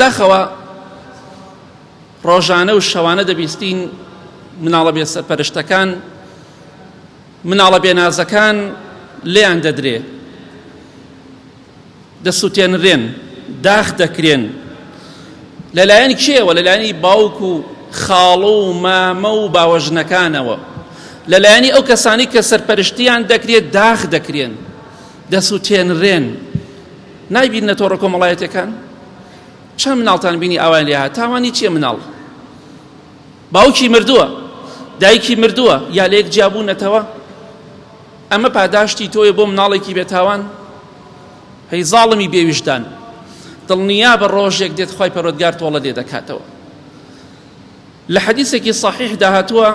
بەداخەوە ڕۆژانە و شەوانە دەبیستین مناڵە بێسەرپەرشتەکان مناڵە بێنازەکان لێیان دەدرێ دەسووتێنرێن داخ دەکرێن لەلایەن کێوە لەلایەنی باوک و خاڵۆ و مامە و باوەژنەکانەوە لەلایەنی ئەو کەسانی کە سەرپەرشتیان دەکرێت داخ دەکرێن دەسووتێنرێن نایبیننە تۆڕە کۆمەڵایەتەکان چەند مناڵتان بینی ئاوایان لێ هات تاوانی چییە مناڵ باوکی مردووە دایکی مردووە یا لێک جیابوونەتەوە ئەمە پاداشتی تۆیە بۆ مناڵێکی بێتاوان هەی زاڵمی بێویژدان دڵنیا بە ڕۆژێک دێت خی پەرۆدگار تۆڵە لێ دەکاتەوە لە حەدیثێکی صحیح داهاتووە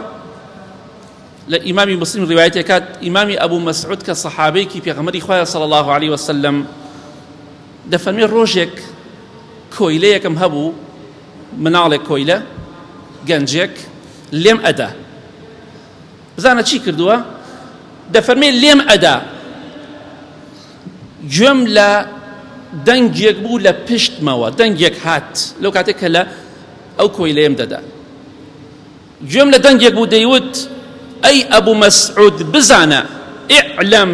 لە ئیمامی مسلم ڕیوایەتێکات ئیمامی ئەبوو مەسعود کە سەحابەیەکی پێغەمبەری خوایە صلی الله علیه وسلم دەفەرمێ ڕۆژێک کۆیلەیەکم هەبوو مناڵێک کۆیلە گەنجێک لێم ئەدا بزانە چی کردووە دەفەرمێ لێم ئەدا گوێم لە دەنگێک بوو لە پشتمەوە دەنگێک هات لەو کاتێک کە لە ئەو کۆیلەیەم دەدا گوێم لە دەنگێک بوو دەیوت، ئەی ئەبو مەسعود بزانە، اعلم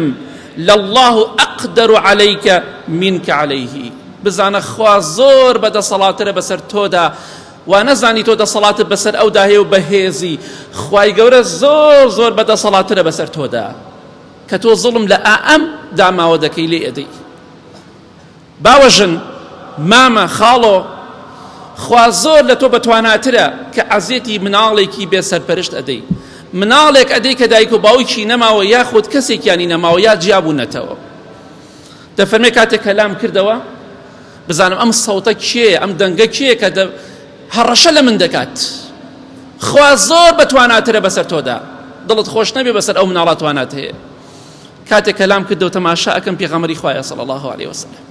لله اقدر علیک منک علیه، بزانە خوا زۆر بە دەسەڵاترە بەسەر تۆدا، وا نەزانی تۆ دەسەڵاتت بەسەر ئەودا هەیە و بەهێزی، خوای گەورە زۆر زۆر بە دەسەڵاترە بەسەر تۆدا، کە تۆ زوڵم لە ئائەم داماوە دەکەی لێی ئەدەی. باوەژن، مامە، خاڵۆ، خوا زۆر لە تۆ بەتواناترە کە عەزێتی مناڵێکی بێ سەرپەرشت ئەدەی. مناڵێک ئەدەی کە دایک و باوکی نەماوە یاخود کەسێکیانی نەماوە یا جیابوونەتەوە. دەفەرمێ کاتێک کە لام کردەوە بزانم ئەم سەوتە کێیە، ئەم دەنگە کێیە کە هەڕەشە لە من دەکات. خوا زۆر بەتواناترە بەسەر تۆدا. دڵت خۆش نەبێ بەسەر ئەو مناڵە توانات هەیە. کاتێک کەلام کردەوە تەماشا ئەکەم پێغەمبەری خوایە صلی الله علیه وسلم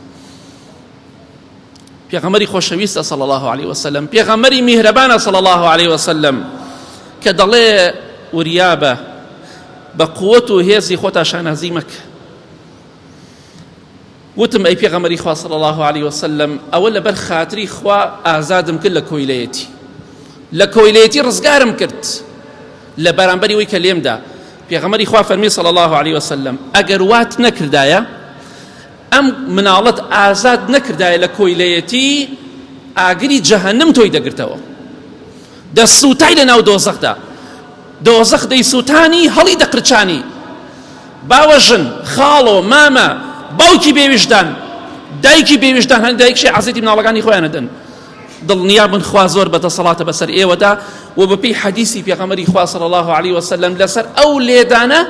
پێغەمبەری خۆشەویستە صلی الله علیه وسلم پێغەمبەری میهرەبانە صلی الله علیه وسلم کە دەڵێ وریابە بە قوت و هێزی خۆتا شانازی مەکە وتم ئەی پێغەمبەری خوا صلی الله علیه وسلم ئەوە لەبەر خاتری خوا ئازادم کرد لە کۆیلەیەتی لە کۆیلەیەتی ڕزگارم کرد لە بەرامبەری وی کە لێمدا پێغەمبەری خوا فەرمی صلی الله علیه وسلم ئەگەر وات نەکردایە ئەم مناڵت ئازاد نەکردایە لە کۆیلەیەتی ئاگری جەهەنم تۆی دەگرتەوە دەسووتای لە ناو دۆزەخدا دۆزەخ دەیسووتانی هەڵی دەقرچانی باوەژن خاڵۆ مامە باوکی بێویژدان دایکی بێویژدان هەن دایکشی عەزێتی مناڵەکانی خۆیان دەن دڵنیا بن خوا زۆر بەدەسەڵاتە بەسەر ئێوەدا و بەپێی حەدیسی پێغەمبەری خوا صلی الله علیه وسلم لەسەر ئەو لێدانە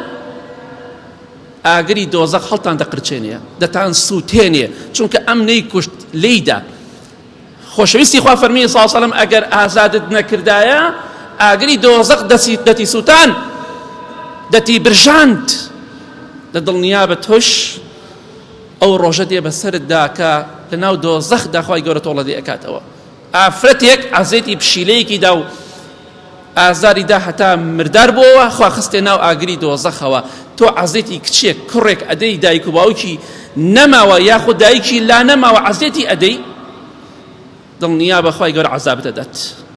ئاگری دۆزەخ هەڵتان دەقرچێنێ دەتان سووتێنێ چونکە ئەم نەیکوشت لێیدا خۆشەویستی خوا فەرمی صلی الله علیه وسلم ئەگەر ئازادت نەکردایە ئاگری دۆزەخ دەسی دەتی سووتان دەتی برژاند لە دڵنیا بە تۆش ئەو ڕۆژە دێ بەسەرتدا کە لەناو دۆزەخدا خوای گەورە تۆڵە لێ ئەکاتەوە ئافرەتێک عەزێتی پشیلەیەکی دا و ئازاری دا هەتا مردار بۆوە خوا خستێ ناو ئاگری دۆزەخەوە تۆ عەزێتی کچێک کوڕێک ئەدەی دایک و باوکی نەماوە یاخود دایکی لا نەماوە عەزێتی ئەدەی دڵنیا بە خوای گەورە عەزابت ئەدات.